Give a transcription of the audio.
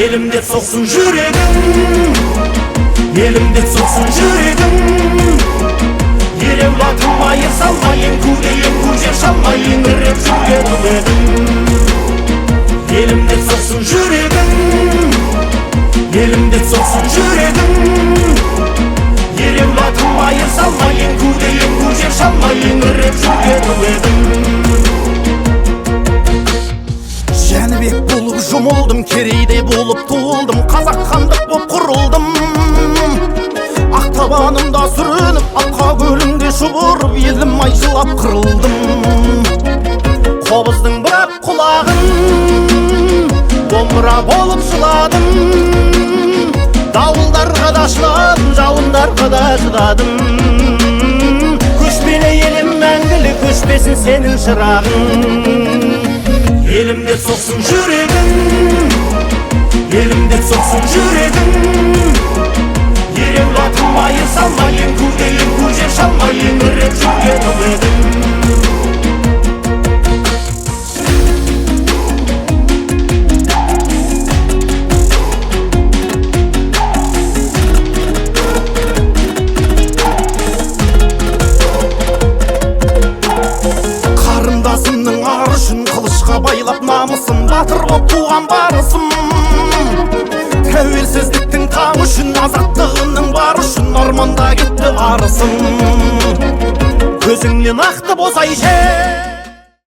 Елім деп соқсын жүрегің, елім деп соқсын жүрегің. Ереуіл атылмай, ер салмай, еңкудей еңку жер шалмай, еңіреп жүрген ұл едің. Елім деп соқсын жүрегің, елім деп соқсын жүрегің. Ереуіл атылмай, ер салмай, еңкудей еңку жер шалмай, еңіреп жүрген ұл едің. Жәнібек болып жұмылдым, Керейде болып туылдым, қазақ хандық боп құрылдым. Ақ табанымда сүрініп, атқа көлімде шұбырып, елім ай жылап қырылдым. Қобыздың бұрап құлағын, домбыра болып жыладым. Дауылдарға да шыдадым, жауындарға да шыдадым. Көшпелі елім мәңгілік, өшпесін сенің шырағың. Елім деп соқсын жүрегің, елім деп соқсын жүрегің. Ереуіл атылмай, ер салмай, еңкудей еңку жер шалмай, еңіреп жүрген ұл едің. Қарындасымның ары үшін қылышқа байлап намысын, батыр боп туған барысым. Тәуелсіздіктің таңы үшін, азаттығының бары үшін, арманда кетті арысым. Көзіңнен ақты босай жер.